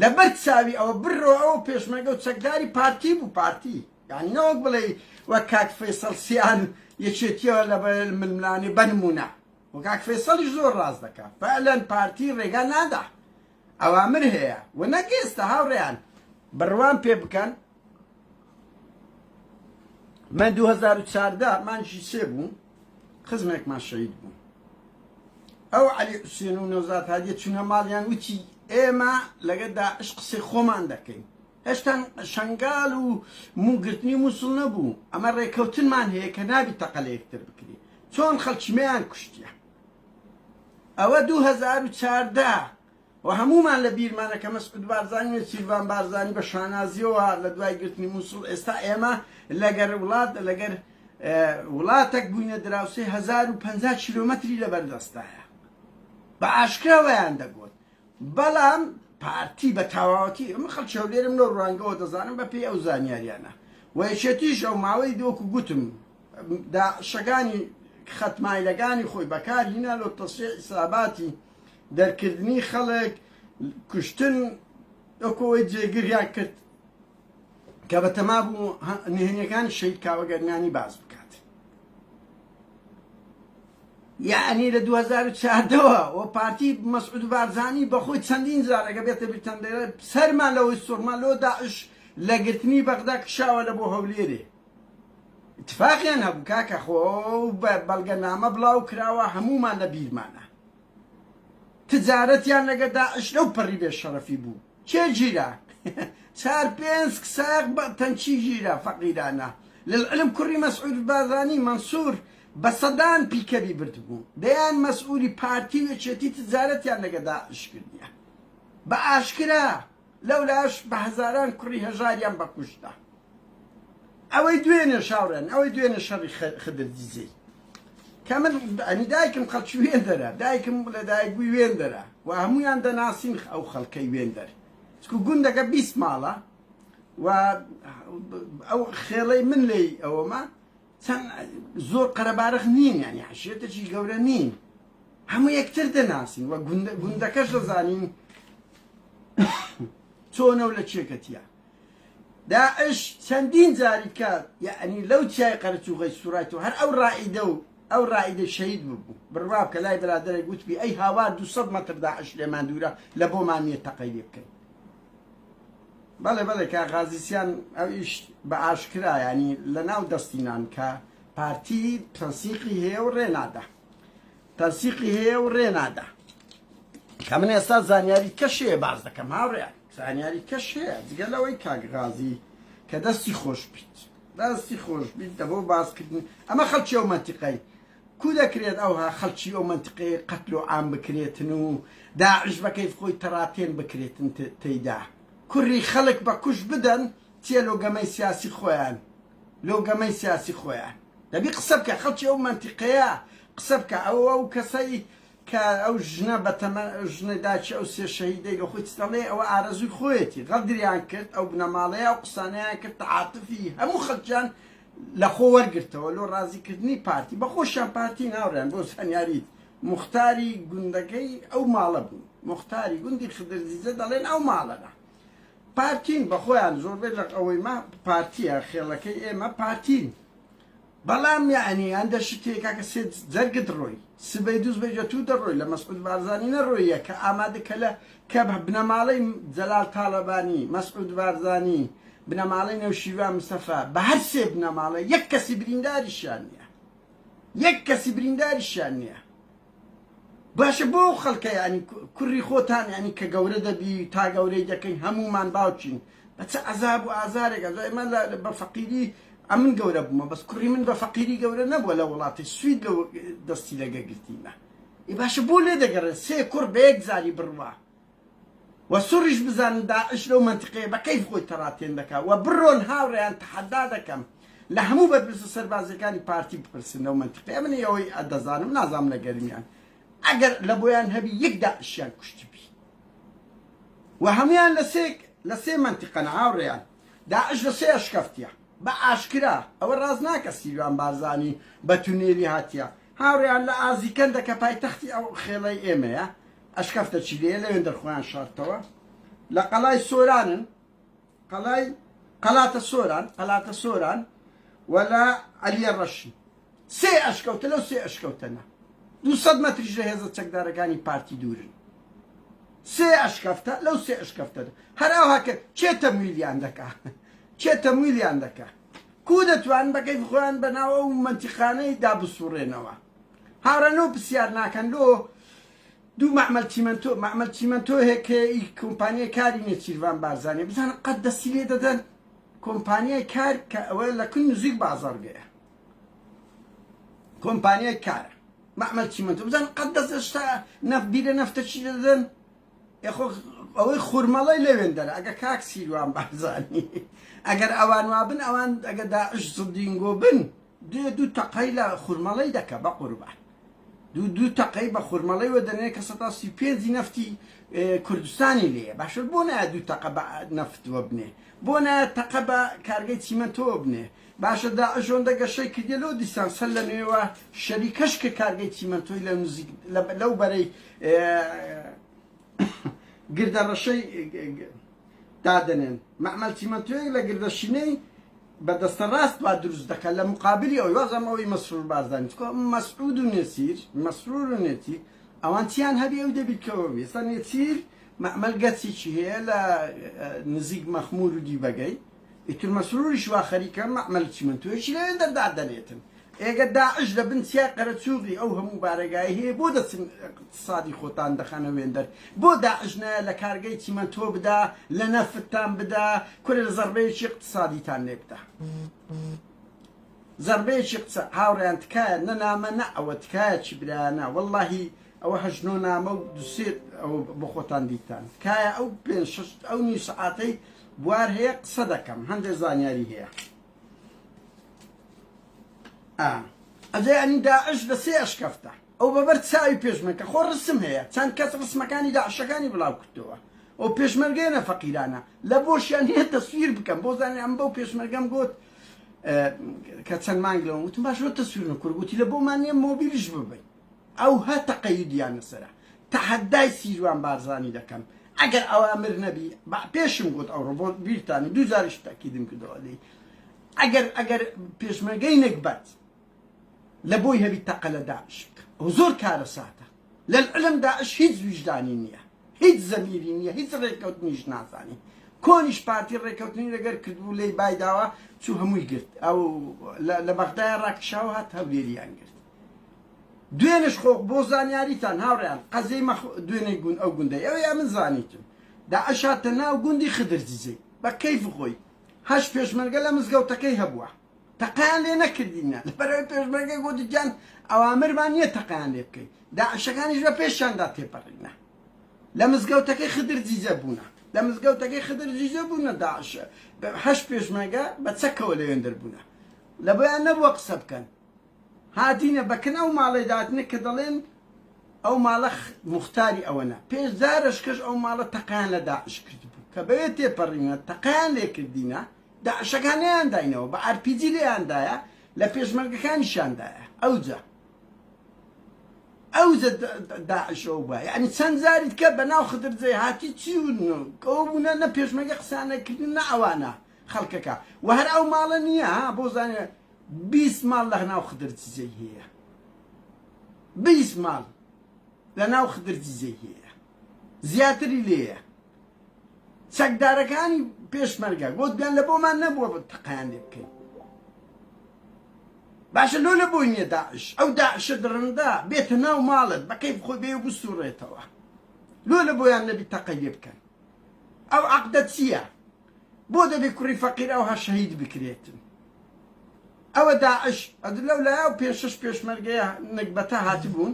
Speaker 1: لەبەر چاوی ئەوە بڕۆ ئەو پێشمەرگە و چەکداری پارتی بوو پارتی یعنی نەوەک بڵێ وەک کاک فەیسەڵ سیان یەکێتیەوە لە ململانێ بەنمونە و کاک فەیسەڵیش زۆر ڕاست دەکا فعلەن پارتی ڕێگا نادا ئەوامر هەیە و نەک ئێستا هاوڕێیان بڕوام پێ بکەن من 2014 مانگی سێ بوو خزمێکمان شەهید بوو ئەو عەلی حوسێن و نەوزاد هادیە چونە ماڵیان وتی ئێمە لەگە داعش قسەی خۆمان دەکەین هێشتا شەنگال و موگرتنی موسڵ نەبوو ئەمە ڕێکەوتنمان هەیە کە نابی تەقە لە یەکتر بکری چۆن خەڵکیمیان کوشتیە ئەوە 2014. و هەموومان لە بیرمانە کە مەسعود بارزانی و نێچیرڤان بارزانی بە شانازیەوە لە دوای گرتنی موسڵ ئێستا ئێمە لەگەر وڵات لەگەر وڵاتەک بووینە دراوسێ 1050 کیلۆمەتری لەبەردەستایە بە ئاشکرا وایان دەگوت بەڵام پارتی بە تەواوەتی ئەمە خەڵکی هەولێرم لەو ڕوانگەوە دەزانم بە پێی ئەو زانیاریانە و یەکێتیش ئەو ماوەی وەکو گوتم داعشەکانی خەتمایلەکانی خۆی بەکار هینا لۆ تەسفیە حیساباتی دەرکردنی خەڵک کوشتن وەکو ئەوەی جێگریان کرد کە بەتەما بوو نهێنیەکانی شەهید کاوە گەرمیانی باس بکات. یەعنی لە 2014 وە وە پارتی مەسعود بارزانی بەخۆی چەندین جار ئەگە بێتە بیرتان دەێ سەرمان لەوەی سوڕما لۆ داعش لە گرتنی بەغدا کشاوە لە بۆ هەولێرێ اتفاقیان هەبوو کاکە خۆ بە بەڵگەنامە بڵاو کراوە هەموومان لە بیرمانە تجارەتیان لەگە داعش لەو پەڕی بێ شەڕەفی بوو کێ گیرا؟ چار پێنج سایەق بە تەنکی گیرا فەقیرانە. للعلم کوڕی مەسعود بارزانی مەنسور بە سەدان پیکەبی بردبوو. دەیان مەسئولی پارتی و یەکێتی تجارەتیان لەگە داعش کردیە. بە ئاشکرا. لەولاش بە هەزاران کوڕی هەژاریان بە کوشتدا. ئەوەی دوێنێش هاوڕێن ئەوەی دوێنێ شەڕی خدر دیزەی کە من ئەنی دایکم خەڵکی وێندەرە دایکم لە دایک بووی وێندەرە و هەمویان دەناسین ئەو خەڵکەی وێندەر چکو گوندەکە 20 ماڵە و ئەو خێڵەی من لێی ئەوەمە چەند زۆر قەرەبارخ نین یعنی عشیرەتێکی گەورە نین هەموو یەکتر دەناسین و گوندەکەش دەزانین چۆنە و لە چێکەتیە داعش چەندین جاری کە یەعنی لەو چیای قەرەچوغەی سورایتەوە هەر ئەو ڕائیدە و ئەو ڕائیدە شەهید ببوو بڕوا بکە لای برادەرێک وتبی ئەی هاوار 200 مەتر داعش لێمان دوورە لە بۆمان نییە تەقەی لێ بکەین بەڵێ بەڵێ کا غازیسیان ئەو ئیش بە ئاشکرا ینی لە ناو دەستینان کە پارتی تەنسیقی هەیە و ڕێ نادا تەنسیقی هەیە و ڕێ نادا کە من ئێستا زانیاری کەشەیە باز دەکەم هاوڕێیان زانیاری کەش هەیە جگە لەوەی کاک غازی کە دەستی خۆش بیت دەستی خۆش بیت دەبۆ باسکردن ئەمە خەڵکی ئەو مەنتیقەی کو دەکرێت ئەوها خەڵکی ئەو مەنتیقەیە قەتل و عام بکرێتن و داعش بە کەیف خۆی تەڕاتێن بکرێتن تێیدا کوڕی خەڵک بە کوش بدەن چیە لۆ گەمەی سیاسی خۆیان لۆ گەمەی سیاسی خۆیان دەبی قسە بکە خەڵکی ئەو مەنتیقەیە قسە بکە ئەو ئەو کەسەی کە ئەو ژنە بە تەمەن ئەو ژنە داکی ئەو سێ شەهیدەی لە خۆی چ دەڵێ ئەوە ئارەزووی خۆیەتی غەدریان کرد ئەو بنەماڵەیە ئەو قسانەیان کرد تەعاتفی هەموو خەڵکیان لە خۆ وەرگرتەوە لۆ ڕازیکردنی پارتی بە خۆشیان پارتی ناوڕیان بۆ زانیاریت موختاری گوندەکەی ئەو ماڵە بوو موختاری گوندی خدرزیزە دەڵێن ئەو ماڵەدا پارتین بە خۆیان زۆربەی لە ئەوەی ما پارتیە خێڵەکەی ئێمە پارتین بەڵام یەعنی هەندە شت هەیە کاکە سێ جەرگت ڕۆی سبەی دووز بەی جەتوو دەڕۆی لە مەسعود بارزانی نەڕۆیە کە ئامادە کە لە کە بنەماڵەی جەلال تاڵەبانی مەسعود بارزانی بنەماڵەی نەوشیروان مستەفا بە هەر سێ بنەماڵە یەک کەسی برینداریشیان نییە یەک کەسی برینداریشیان نییە باشە بۆ ئەو خەڵکە یانی کوڕی خۆتان یانی کە گەورە دەبی تا گەورەی دەکەین هەموومان باوکین بە چ عەزاب و ئازارێک ئەزا ئێمە بە فەقیری ئەمن گەورە بوومە بەس کوڕی من بە فەقیری گەورە نەبووە لە وڵاتی سوید لە دەستی لەگە گرتینە ئی باشە بۆ لێ دەگەڕێن سێ کوڕ بە یەک جاری بڕوا و سوڕیش بزانن داعش لەو مەنتیقەیە بە کەیف خۆی تەڕاتێن دەکا و بڕۆن هاوڕێیان تەحەدا دەکەم لە هەموو بەرپرسە سەربازیەکانی پارتی بپرسن لەو مەنتیقەیە من ئەوەی دەزانم نازانم لە گەرمیان ئەگەر لە بۆیان هەبی یەک داعشیان کوشتبی و هەمویان لە سێ لە سێ مەنتیقەن هاوڕێیان داعش لە سێ ئەشکەفتیە بە ئاشکرا ئەوە ڕاست ناکە سیروان بارزانی بە تونێلی هاتیە هاوڕێیان لە ئازیکەندە کە پایتەختی ئەو خێڵەی ئێمەیە ئەشکەفتە چیلەیە لەوێندەر خۆیان شاردتەوە لە قەڵای سۆرانن قەڵای قەلاتە سۆران قەلاتە سۆران و لە عەلیە ڕەشی سێ ئەشکەوتە لەو سێ ئەشکەوتەنە 200 مەتریش لە هێزە چەکدارەکانی پارتی دوورن سێ ئەشکەفتە لەو سێ ئەشکەفتە هەر ئەوها کە کێ تەمویلیان دەکا کێ تەمویلیان دەکا کو دەتوان بەکەیف خۆیان بەناو ئەو مەنتیقانەی دا بسوڕێنەوە هاڕەنۆ پرسیار ناکەن لۆ دوو مەعمەل چیمەنتۆ مەعمەل چیمەنتۆ هەیە کە ئی کۆمپانیای کاری نێچیرڤان بارزانیە بزانە قەت دەستی لێ دەدەن کۆمپانیای کار کە ئەوە لە کن نزیک بازاڕگەیە کۆمپانیای کارە مەعمەل چیمەنتۆ بزانە قەت دەست شتا نەف بیرە نەفتە چی دەدەن. ئێ خۆ ئەوەی خورمەڵەی لەوێندەرە ئەگە کاک سیروان بارزانی ئەگەر ئەوان وابن ئەوان ئەگە داعش زدینگۆ بن دوێ دوو تەقەی لە خورمەڵەی دەکە بە قوربان دوو دوو تەقەی بە خورمەڵەی وە دەنێ کە سەتا سی پێنجی نەفتی کوردستانی لێیە باشە بۆ نایە دوو تەقە بە نەفت وە بنێ بۆ نایە تەقە بە کارگەی چیمەنتۆوە بنێ باشە داعش ئۆندە گەشەی کردیە لۆ دیسان سەر لە نوێوە شەریکەش کە کارگەی چیمەنتۆی لە نزیک لەو بەرەی گردە ڕەشەی دادەنێن مەعمەل چیمەنتۆیەک لە گردە شینەی بە دەستە ڕاست وا دروست دەکات لە مقابلی ئەوی وازم ئەوەی مەسرور بارزانی چکۆ مەسعود و نێچیر مەسرور و نێچیر ئەوان چیان هەبی ئەو دەبی کەەوە ئێستا نێچیر مەعمەل گەچێکی هەیە لە نزیک مەخمور و دیبەگەی ئیتر مەسروریش وا خەریکە مەعمەل چیمەنتۆیەکی لەوێ دەردادەنێتن. ئێگە داعش لە بن چیای قەرەچوغی ئەو هەموو بارەگای هەیە بۆ دەچن ئیقتسادی خۆتان دەخەنە وێندەر؟ بۆ داعش نایە لە کارگەی چیمەنتۆ بدا، لە نەفتتان بدا، کورە لە زەڕبەیەکی ئیقتسادیتان لێ بدا. زەڕبەیەکی قسە هاوڕێیان تکایە نە نامە نە ئەوە تکایە چی برایانە وەڵاهی ئەوە هەشت نۆ نامە و دوو سێ ئەوە بۆ خۆتان دیتان تکایە ئەو پێنج شەش ئەو نیو سەعاتەی بوار هەیە قسە دەکەم هەندێک زانیاری هەیە ئا ئەجێ ئەنی داعش لە سێ ئەشکەفتە ئەو بەبەر چاوی پێشمەرگە خۆ ڕسم هەیە چەند کەس ڕسمەکانی داعشەکانی بڵاو کردەوە ئەو پێشمەرگەیە فەقیرانە لە بۆشیان هەیە تەسویر بکەم بۆ زانێ ئەم بەو پێشمەرگەم گوت کە چەند مانگ لەوە وتم باش لۆ تەسویر نەکرد گوتی لە بۆمان نییە مۆبیلیش ببەین ئەو هە تەقەیدیان لەسەرە تەحەدای سیروان بارزانی دەکەم ئەگەر ئەوامر نەبی با پێشم گوت ئەوڕۆ بۆ بیرتانی دوو جاریش تەکیدم کردەوە لێی ئەگەر ئەگەر پێشمەرگەی نەگبەت لە بۆی هەبی تەقە لە داعش بکە ئەو زۆر کارەساتە لەلعلم داعش هیچ ویژدانی نییە هیچ زەمیری نییە هیچ ڕێککەوتنیش نازانی کۆنیش پارتی ڕێککەوتنی لەگەر کردبوو لێی بایداوە چوو هەمووی گرت ئەو لە بەغدایە ڕاکشاوە هات هەولێریان گرت دوێنێش خۆ بۆ زانیاریتان هاوڕێیان قەزیەی مەخ دوێنێ گوند ئەو گوندەی ئەوەی ئەمن زانیتم داعش هاتە ناو گوندی خدر جیجەی بە کەیف خۆی هەشت پێشمەرگە لە مزگەوتەکەی هەبووە تەقەیان لێ نەکردینە لەبەرئەوەی پێشمەرگە گوتی گیان ئەوامرمان نییە تەقەیان لێ بکەین داعشەکانیش بە پێشیاندا تێپەڕینە لە مزگەوتەکەی خدر جیجە بوونە لە مزگەوتەکەی خدر جیجە بوونە داعش هەشت پێشمەرگە بە چەکەوە لەوێندەر بوونە لە بۆیان نەبووە قسە بکەن هاتینە بەکن ئەو ماڵەی داتنە کە دەڵێن ئەو ماڵە موختاری ئەوەنە پێش جارەش کەش ئەو ماڵە تەقیان لە داعش کردبوو کە بەوێ تێپەڕینە تەقیان لێ کردینە داعشەکان نەیان داینەوە بە ئارپیجی لێیان دایە لە پێشمەرگەکانیشیان دایە ئەوجا ئەوجا داعش ئەو بە یعنی چەند جاریت کە بە ناو خدرجەی هاتی چی و ئەو بوونە نە پێشمەرگە قسانەکردن نە ئەوانە خەڵکەکە و هەر ئەو ماڵە نییە ها بۆ زانێ 20 ماڵ لە ناو خدر جزەی هەیە 20 ماڵ لە ناو خدر جزەی هەیە زیاتری لێیە چەکدارەکانی پێشمەرگە گۆتبیان لە بۆمان نەبووە تەقەیان لێ بکەین باشە لۆ لە بۆی نییە داعش ئەو داعشە دڕندە بێتە ناو ماڵت بە کەیف خۆی بێ و بسوڕێتەوە لۆ لە بۆیان نەبی تەقەی لێ بکەن ئەو عەقدە چییە بۆ دەبێ کوڕی فەقیر ئەوها شەهید بکرێتن ئەوە داعش ئەد لەو لایە و پێشش پێشمەرگەیە نەگبەتە هاتبوون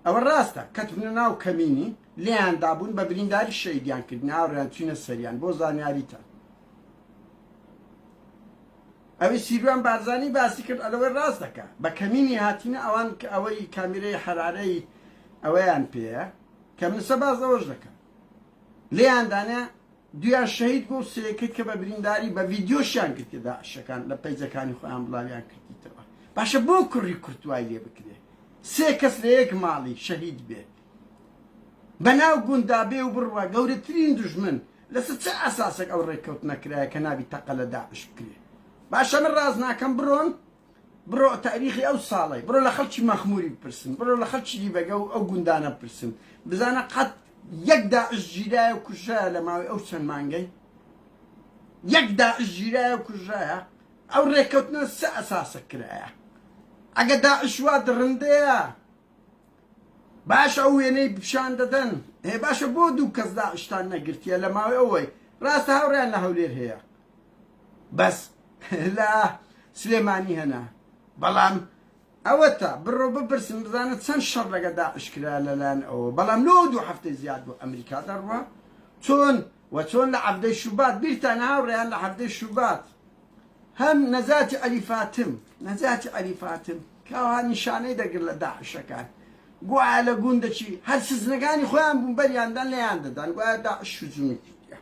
Speaker 1: ئەوە ڕاستە کەتبنە ناو کەمینی لێیان دابوون بە برینداری شەیدیان کردن هاوڕێیان چوینە سەریان بۆ زانیاریتان ئەوی سیروان بارزانی باسی کرد ئەلەوەی ڕاست دەکا بە کەمینی هاتینە ئەوان کە ئەوەی کامیرەی حەرارەی ئەوەیان پێیە کە منسە باز ئەوەش دەکەم لێیان دانە دویان شەهید بوو سێکەی کە بە برینداری بە ڤیدیۆشیان کرد کە داعشەکان لە پەیجەکانی خۆیان بڵاویان کردیتەوە باشە بۆ کوڕی کورتوای لێ بکرێ سێ کەس لە یەک ماڵی شەهید بێ بەناو گوندا بێ و بڕوا گەورەترین دوژمن لەسەر چ ئەساسێک ئەو ڕێککەوتنە کرایە کە نابی تەقە لە داعش بکرێ باشە من ڕاست ناکەم بڕۆن بڕۆ تاریخی ئەو ساڵەی بڕۆ لە خەڵکی مەخموری بپرسن بڕۆ لە خەڵکی دیبەگە و ئەو گوندانە بپرسن بزانە قەت یەک داعش گیرایە و کوژرایە لە ماوەی ئەو چەند مانگەی یەک داعش گیرایە و کوژرایە ئەو ڕێککەوتنە سە ئەساسە کرایە ئەگە داعش وا دڕندەیە باشە ئەو وێنەی پیشان دەدەن هێ باشە بۆ دوو کەس داعشتان نەگرتیە لە ماوەی ئەوەی ڕاستە هاوڕیان لە هەولێر هەیە بەس لە سلێمانی هەنا بەڵام. ئەوەتا بڕۆ بپرسن بزانە چەند شەڕ لەگە داعش کرا لەلایەن ئەوە بەڵام لۆ دوو هەفتەی زیاد بوو ئەمریکا دەڕوا چۆن و چۆن لە عەڤدەی شوبات بیرتان هاوڕێیان لە عەڤدەی شوبات هەم نەجاتی عەلی فاتم نەجاتی عەلی فاتم کاوها نیشانەی دەگرت لە داعشەکان گوایە لە گوندەکی هەر سزنەکانی خۆیان بوون بەریاندان لێیان دەدان گوایە داعش هجومی کردیە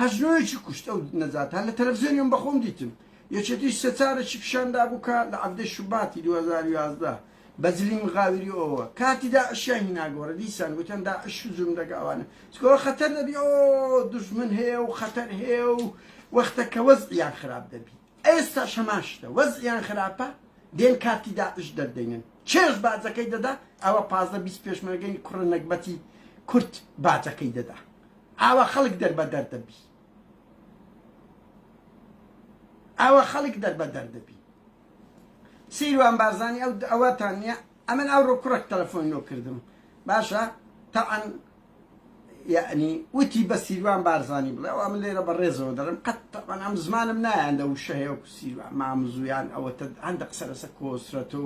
Speaker 1: هەژنۆیەکی کوشت ئەو نەجات هەر لە تەلەفزیۆنیم بەخۆم دیتم یەکێتیش سەچارەکی پیشان دابوو کە لە عەڤدەی شوباتی 2011 بە جلی مغاوری ئەوە کاتی داعشیان هینا گۆڕێ دیسان گوتیان داعش هجوم دەکا ئەوانە چکەوە خەتەر دەبی ئۆ دوژمن هەیە و خەتەر هەیە و وەختە کە وەزعیان خراپ دەبی ئێستاش هەمان شتە وەزعیان خراپە دێن کارتی داعش دەردەینن چێژ باجەکەی دەدا ئەوە 15 20 پێشمەرگەی کوڕە نەگبەتی کورد باجەکەی دەدا ئاوا خەڵک دەربەدەر دەبی ئاوا خەڵک دەربەدەر دەبی سیروان بارزانی ئەو ئەوەتان نییە ئەمن ئەوڕۆ کوڕێک تەلەفۆنی لۆ کردم باشە تەعەن یعنی وتی بە سیروان بارزانی بڵێ ئەوە من لێرە بە ڕێزەوە دەڵێم قەت تەعەن ئەم زمانم نایان لە وشە هەیە وەکو سیروان مامزویان ئەوە هەندە قسە لەسەر کۆسرەت و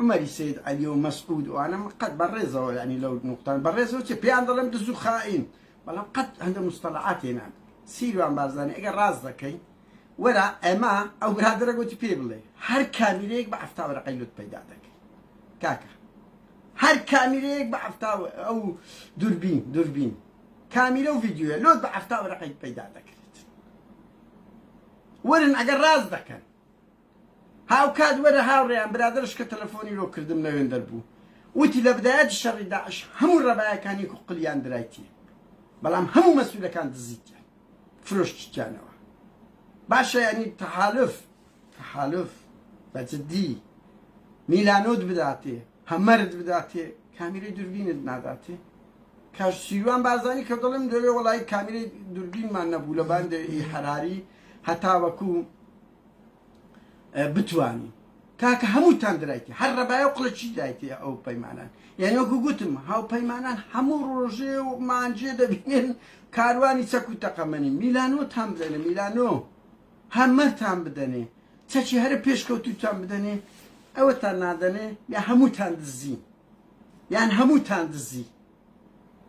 Speaker 1: عومەری سید عەلی و مەسعود وانە من قەت بە ڕێزەوە یعنی لەو نوقتان بە ڕێزەوە چێ پێیان دەڵێم دز و خائین بەڵام قەت هەندە مستەلەعات هێنان سیروان بارزانی ئەگەر ڕاست دەکەی وەرە ئەمە ئەو برادەرە گوتی پێی بڵێ هەر کامیرەیەک بە حەفتا وەرەقەی لوت پەیدا دەکەی کاکە هەر کامیرەیەک بە حەفتا ئەو دووربین دووربین کامیرە و ڤیدیۆیە لۆت بە حەفتا وەرەقەی پەیدا دەکرێت وەرن ئەگەر ڕاست دەکەن هاوکات وەرە هاوڕێیان برادەرش کە تەلەفۆنی لۆ کردم لەوێندەر بوو وتی لە بدایەتی شەڕی داعش هەموو ڕەبایەکانی کوقلیان درایتیە بەڵام هەموو مەسولەکان دزیتیان فرۆشتیانەوە باشە ینی تەحالف تەحالف بە جدی میلانۆت بداتێ هەمەرت بداتێ کامیرەی دووربینت ناداتێ کاش سیروان بارزانی کە دەڵێم دەوێ وەڵی کامیرەی دووربینمان نەبوو لە باندێ ئی حەراری هەتاوەکو بتوانین کاکە هەمووتان درایتی هەر ڕەبایە و قڵچی دایتێ ئەو پەیمانان یعنی وەکو گوتم هاوپەیمانان هەموو ڕۆژێ و مانجێ دەبینن کاروانی چەک و تەقەمەنی میلانۆتان بدەنێ میلانۆ هەمەرتان بدەنێ چەکی هەرە پێشکەوتوتان بدەنێ ئەوەتان نادەنێ یا هەمووتان دزی یان هەمووتان دزی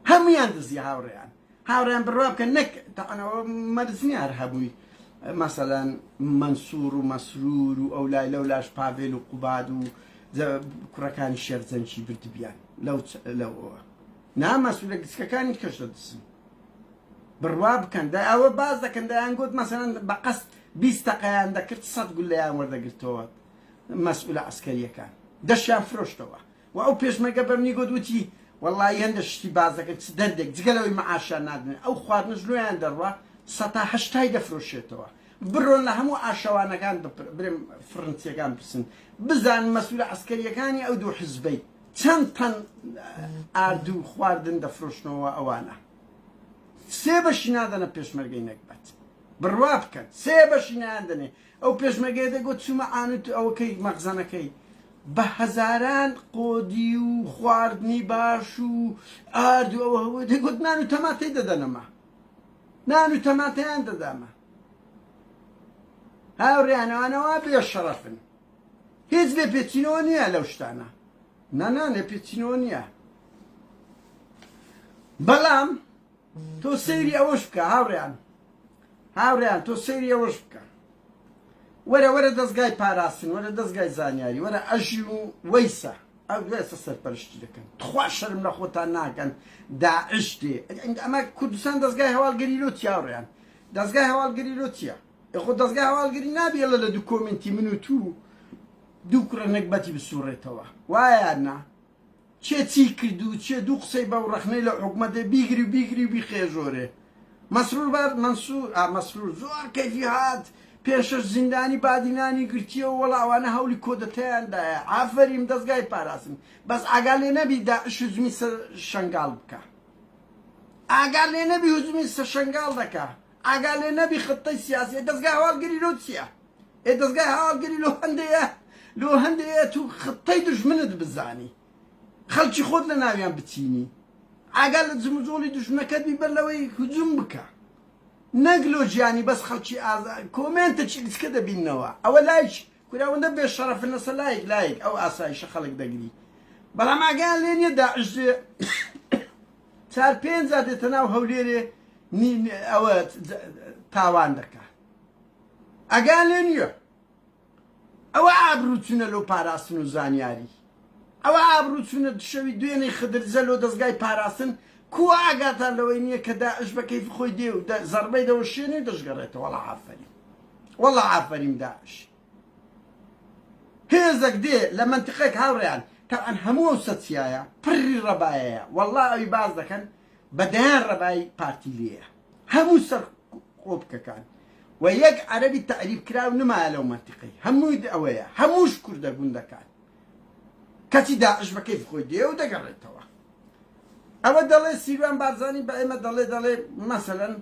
Speaker 1: هەمویان دزی هاوڕێیان هاوڕێیان بڕوا بکەن نەک تەعەنەوە مەرج نییە هەر هەبووی مەسەلەن مەنسوور و مەسرور و ئەو لای لەو لاش پاڤێل و قوباد و کوڕەکانی شێخ جەنگی بردبیان لەو لەوەوە نا مەسولە گچکەکانی کەش دەدزن بڕوا بکەن دە ئەوە باز دەکەن دەیان گوت مەسەلەن بە قەست 20 تەقەیان دەکرد سەد گولەیان وەردەگرتەوە مەسئولە عەسکەریەکان دەشیان فرۆشتەوە وە ئەو پێشمەرگە بەمنی گۆت وتی وەڵایی هەندە شتی باس دەکەن چ دەردێک جگە لەوەی مەعاشیان نادەنێ ئەو خواردنەش لۆیان دەڕوا سەتا هەشتای دەفرۆشێتەوە بڕۆن لە هەموو ئاشەوانەکان برێم فڕنسیەکان پرسن بزان مەسولە عەسکەریەکانی ئەو دوو حزبەی چەند تەن ئارد و خواردن دەفرۆشنەوە ئەوانە سێ بەشی نادەنە پێشمەرگەی نەگبەت بڕوا بکەن سێ بەشی نادەنێ ئەو پێشمەرگەیە دەگوت چوومە ئانوت ئەوەکەی مەخزەنەکەی بە هەزاران قۆدی و خواردنی باش و ئارد و ئەوە هەبوو دەگوت نان و تەماتەی دەدەنەمە نان و تەماتەیان دەدامە هاوڕێیانەوانەوە بێ شەڕەفن هیچ لێ پێچینەوە نییە لەو شتانە نانا لێ پێچینەوە نییە بەڵام تۆ سەیری ئەوەش بکە هاوڕێیان هاوڕێیان تۆ سەیری ئەوەش بکە وەرە وەرە دەستگای پاراستن وەرە دەستگای زانیاری وەرە ئەژی و وەیسە ئەو دوێسە سەرپەرشتی دەکەن تخوا شەرم لە خۆتان ناکەن داعش دێ ئەمە کوردستان دەستگای هەواڵگەری لۆ چیا هاوڕێیان دەستگای هەواڵگەری لۆ چییە خۆ دەستگای هەواڵگەری نابێڵە لە دوو کۆمنتی من و تو دوو کوڕە نەگبەتی بسوڕێتەوە وایە نا کێ چی کرد و کێ دوو قسەی بە و ڕەخنەی لە حکومەتێ بیگری و بیگری و بیخەیە ژۆرێ. مەسرور بار مەنسور ئا مەسرور زۆر کەیفی هات پێنج شەش زیندانی بادینانی گرتیەوە وەڵا ئەوانە هەولی کۆدەتایان دایە ئافەریم دەزگای پاراستن بەس ئاگا لێ نەبی داعش هجومی سەر شەنگاڵ بکا ئاگا لێ نەبی هجومی سەر شەنگاڵ دەکا ئاگا لێ نەبی خطەی سیاسی دەزگای هەواڵگری لۆ چیە ئێ دەزگای هەواڵگری لۆ هەندەیە لۆ هەندەیە تو خطەی دوژمنت بزانی خەڵکی خۆت لە ناویان بچینی ئاگا لە جموجۆڵی دوژمنەکەت بی بەر لەوەی هجوم بکە نەک لۆ گیانی بەس خەڵکی ئازا کۆمێنتە چی گچکە دەبینەوە ئەوە لایک. کورە ئەوەندە بێ شەڕەفن لەسەر لایەک لایەک ئەو ئاسایشە خەڵک دەگری بەڵام ئاگایان لێ نییە داعش دێ چار پێنج جار دێتە ناو هەولێرێ ئەوە تاوان دەکا ئاگایان لێ نییە ئەوە ئابروو چونە لۆ پاراستن و زانیاری ئەوە ئابروو چونە شەوی دوێنێ خدرجە لۆ دەزگای پاراستن کووە ئاگاتان لەوەی نییە کە داعش بە کەیفی خۆی دێ و زەربەی دەوەشێنێ و دەشگەڕێتەوە وەڵا ئافەرین وەڵا ئافەریم داعش هێزەک دێ لە مەنتقێک هاوڕێیان تەبعەن هەموو ئەو سەچیایە پڕی ڕەبایەیە وەڵا ئەوی باس دەکەن بە دەیان ڕەبای پارتی لێیە هەموو سەر قۆپکەکان و یەک عەرەبی تەعریب کراو نمایە لەو مەنتیقەی هەمووی ئەوەیە هەمووش کوردە گوندەکان کەچی داعش بە کەیف خۆی دێ و دەگەڕێتەوە ئەوە دەڵێ سیروان بارزانی بە ئێمە دەڵێ دەڵێ مەسەلەن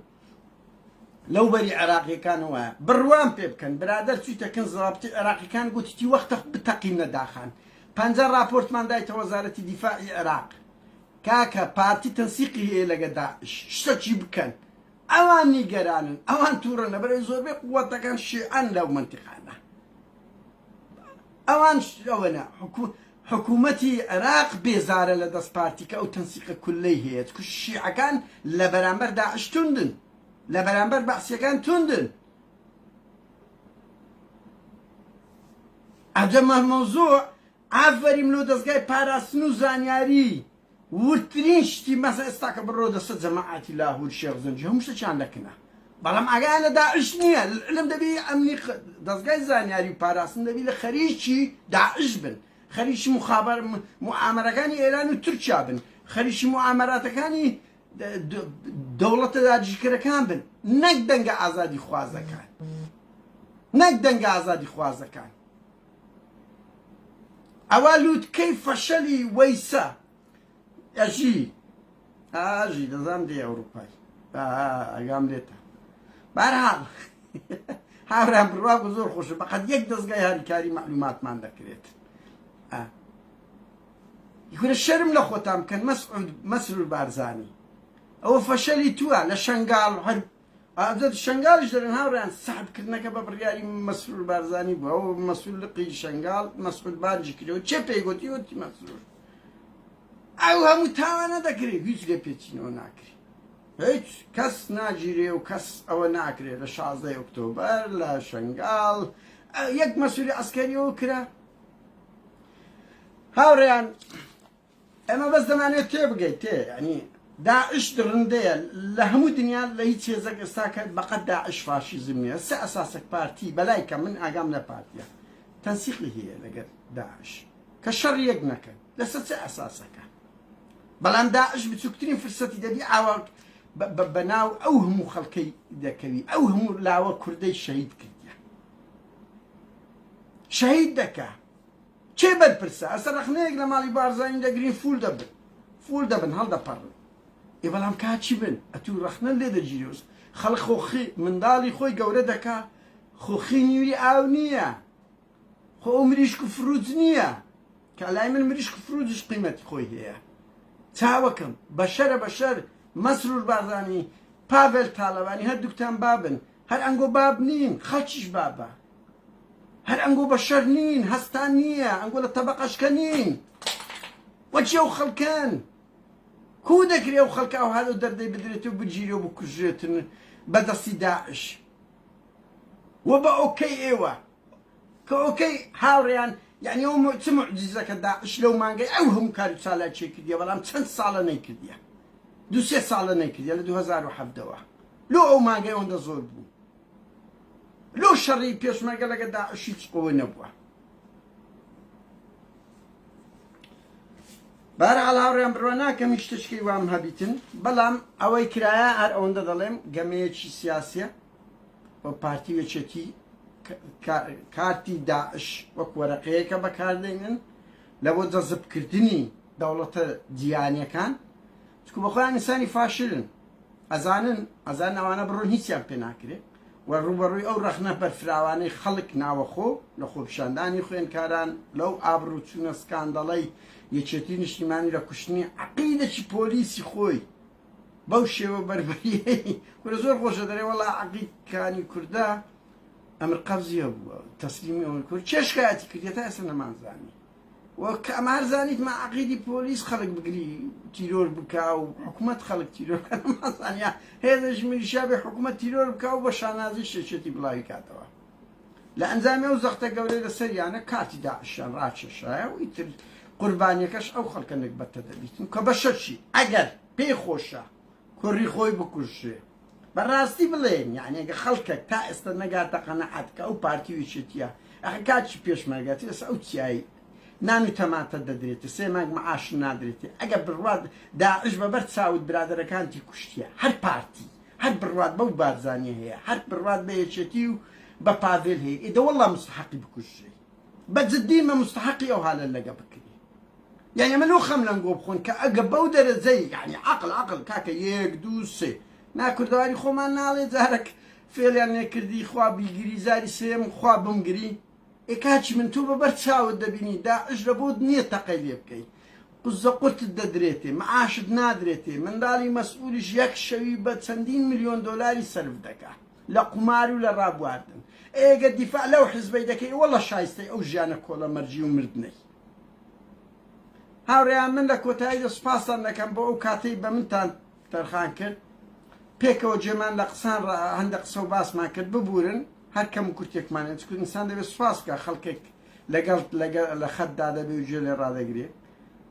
Speaker 1: لەو بەری عێراقیەکان وایە بڕوام پێ بکەن برادەر چویتە کن زەوابتی عێراقیەکان گوتیتی وەختە بتەقین لە داخان پەنجا ڕاپۆرتمان دایتە وەزارەتی دیفاعی عێراق کاکە پارتی تەنسیقی هەیە لەگە داعش شتەکی بکەن ئەوان نیگەرانن ئەوان توڕەن لەبەرئەوەی زۆربەی قوەتەکان شیعەن لەو مەنتیقانە ئەوان ئەوەنە حکوومەتی عێراق بێزارە لە دەست پارتی کە ئەو تەنسیقە کولەی هەیە چکو شیعەکان لە بەرامبەر داعش توندن لە بەرامبەر بەعسیەکان توندن ئەجە مەوزوع ئافەریم لۆ دەزگای پاراستن و زانیاری وردترین شتی مەسە ئێستا کە بڕۆ دەسە جەماعەتی لاهور شێخ زەنگی هەموو شتێکیان لەکنە بەڵام ئاگایان لە داعش نییە علم دەبی ئەمنی دەزگای زانیاری و پاراستن دەبی لە خەریکی داعش بن خەریکی مخابر معامەرەکانی ئێران و تورکیا بن خەریکی معامەراتەکانی دەوڵەتە داگیرکەرەکان بن نەک دەنگە ئازادی خوازەکان نەک دەنگە ئازادی خوازەکان ئەوە لوتکەی فەشەلی وەیسە ئەژی ئاژی دەزان دێ ئەوروپای ئەگام لێتە بارحاڵ هاوران بڕوا بۆ زۆر خۆشە بەقەت یەک دەستگای هاریکاری معلوماتمان دەکرێت کورە شەرم لە خۆتان بکەن مەسعود مەسرور بارزانی ئەوە فەشەلی تووە لە شەنگاڵ هەر ئازاد شەنگالیش دەرێن هاوڕێیان سەحب کردنەکە بە بڕیاری مەسرور بارزانی بوو ئەو مەسول لقی شەنگال مەسعود بانگی کردەوە چێ پێی گوتی وتی مەسرور ئەو هەموو تاوانە دەکرێت هیچ لێ پێچینەوە ناکرێت هیچ کەس ناگیرێ و کەس ئەوە ناکرێت لە 16 ئۆکتۆبەر لە شەنگال یەک مەسولی عسکەریەوە کرا هاوڕێیان ئێمە بەس دەمانەوێت تێبگەیت تێ یعنی داعش دڕندەیە لە هەموو دنیا لە هیچ هێزێک ئێستا کە بەقەت داعش فاشیزم نییە سە ئەساسێک پارتی بەلای کە من ئاگام لە پارتیە تەنسیقی هەیە لەگەر داعش کە شەڕ یەک نەکەن لەسەر چه ئەساسەکە بەڵام داعش بچووکترین فرسەتی دەبی ئاوا بەناو ئەو هەموو خەڵکەی دەکەوی ئەو هەموو لاوە کوردەی شەهید کردیە شەهید دەکا کێ بەرپرسە؟ ئەسە ڕەخنەیەک لە ماڵی بارزانی دەگرین فول دەبن فول دەبن هەڵدەپەڕن ئێ بەڵام کاچی بن ئەتوو ڕەخنە لێ دەگیرێ خەڵک خۆخی منداڵی خۆی گەورە دەکا خۆخی نیوی ئاو نییە خۆ ئەو مریشک و فروج نییە کە لای من مریشک و فروجش قیمەتی خۆی هەیە چاوەکەم بەشەرە بەشەر مەسرور بارزانی پاڤێل تاالبانی هەردووکتان بابن هەر ئەنگۆ باب نین خەڵکیش بابە هەر ئەنگۆ بەشەر نین هەستان نییە ئەنگۆ لە تەبەقەشکە نین وەچی ئەو خەڵکەن کو دەکرێ ئەو خەڵکە ئەو هەلو دەردەی بدرێت و بگیرێ و بکوژرێتن بە دەستی داعش و بە ئۆکەی ئێوە کە ئۆکەی هاوڕێیان یعنی ئەو چ معجزەکە داعش لەو مانگەی ئەو هەموو کار و چالاکیە کردیە بەڵام چەند ساڵە نەیکردیە دو سێ ساڵە نەیکردیە لە 2017ەوە لۆ ئەو مانگەی ئەوەندە زۆر بوو لۆ شەڕی پێشمەرگە لەگە داعش هیچ قووە نەبووە بارحاڵ هاوڕێیان بڕوا ناکەم هیچ شتێکی وام هەبیتن بەڵام ئەوەی کرایە هەر ئەوەندە دەڵێم گەمەیەکی سیاسیە و پارتی وێچێتی کارتی داعش وەک وەرەقەیەکە بەکاردێنن لە بۆ جەزبکردنی دەوڵەتە جیهانیەکان چکو بەخۆیان ئینسانی فاشلن ئەزانن ئەزان ئەوانە بڕۆن هیچیان پێ ناکرێ و ڕووبەڕووی ئەو ڕەخنە بەرفراوانەی خەڵک ناوەخۆ لە خۆپیشاندانی خوێندکاران لەو ئابڕووچوونە سکاندەڵەی یەکێتی نیشتیمانی لە کوشتنی عەقیدەکی پۆلیسی خۆی بەو شێوە بەربەریەی کورە زۆر خۆشە دەرێ وەڵا عەقید کانی کوردە. ئەمر قەبزی هەبووە تەسلیمی ئەوەی کرد چێ شکایەتی کردیە تا ئێستا نەمانزانی و کە ئەمە هەر زانیتمان عەقیدی پۆلیس خەڵک بگری تیرۆر بکا و حکومەت خەڵک تیرۆر بکا نەمانزانیا هێزێکی میلیشیا بێ حکومەت تیرۆر بکا و بە شانازی شێچێتی بڵاوی کاتەوە لە ئەنجامی ئەو زەختە گەورەی لەسەریانە کارتی داعشیان ڕاکێشایە و ئیتر قوربانیەکەش ئەو خەڵکە نەگبەتە دەبیتن کە بەشەکی ئەگەر پێی خۆشە کوڕی خۆی بکوژێ بەڕاستی بڵێن یعنی ئەگە خەڵکێک تا ئێستا نەگاتە قەنەعەت کە ئەو پارتی و یەکێتیە ئەخە کاکی پێشمەرگەتی ئێستا ئەو چیایی نان و تەماتە دەدرێتێ سێ مانگ معاش نادرێتێ ئەگە بڕوات داعش بەبەر چاوت برادەرەکانتی کوشتیە هەر پارتی هەر بڕوات بەو بارزانیە هەیە هەر بڕوات بە یەکێتی و بە پاڤێل هەیە ئێدە وەڵا مستحقی بکوژرێ بە جدی مە مستحقی ئەو هالە لەگە بکرێ یعنی ئەمە لۆ خەم لەنگۆ بخۆن کە ئەگە بەو دەرەجەی یعنی عقل عقل کاکە یەک دوو سێ نا کوردەواری خۆمان ناڵێ جارەک فێڵیان لێکردی خوا بیگری جاری سێم خوا بمگری ئێ کاکی من تۆ بە بەر چاوت دەبینی داعش لە بۆت نییە تەقەی لێ بکەی قوزە قورتت دەدرێتێ معاشت نادرێتێ منداڵی مەسئولیش یەک شەوی بە چەندین ملیۆن دۆلاری سەرف دەکا لە قومار و لە ڕابواردن ئێگە دیفاع لەو حزبەی دەکەی وەڵە شایستەی ئەو ژیانە کۆڵەمەرگی و مردنەی هاوڕێیان من لە کۆتاییدا سوپاستان دەکەم بۆ ئەو کاتەی بە منتان تەرخان کرد پێکەوە جێمان لە قسان هەندە قسە و باسمان کرد ببورن هەر کەم و کورتێکمان هەیە چونکە ئینسان دەبێت سوپاس بکە خەڵکێک لەگەڵ لەگەڵ لە خەتدا دەبێ و گوێ لێ ڕادەگرێ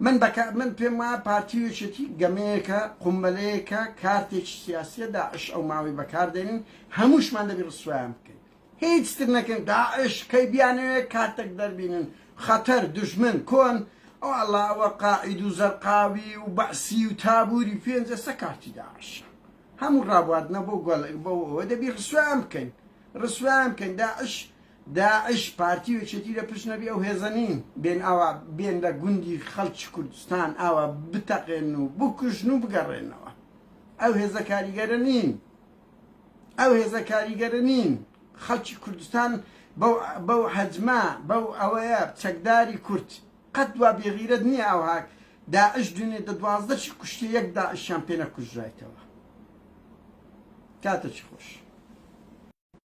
Speaker 1: من بەکە من پێم وایە پارتی و یەکێتی گەمەیەکە قومبەلەیەکە کارتێکی سیاسیە داعش ئەو ماوەی بەکاردێنین هەمووشمان دەبی ڕسوایان بکەین هیچ تر نەکەن داعش کەی بیانەوێ کارتەک دەربینن خەتەر دوژمن کۆن ئەو ئەڵا ئەوە قاعید و زەرقاوی و بەعسی و تابوری پێنج ئێستا کارتی داعشە هەموو ڕابواردنە بۆ گۆڵ بۆ ئەوە دەبی ڕسوایان بکەین ڕسوایان بکەین داعش داعش پارتی و یەکێتی لە پشت نەبی ئەو هێزە نین بێن ئاوا بێن لە گوندی خەڵکی کوردستان ئاوا بتەقێن و بکوژن و بگەڕێنەوە ئەو هێزە کاریگەرە نین ئەو هێزە کاریگەرە نین خەڵکی کوردستان بەو بەو حەجمە بەو ئەوەیە چەکداری کورد قەت وا بێغیرەت نییە ئەوها داعش دوێنێ دە 12 چی کوشتێ یەک داعشیان پێ نەکوژرایتەوە کاتێکی خۆش.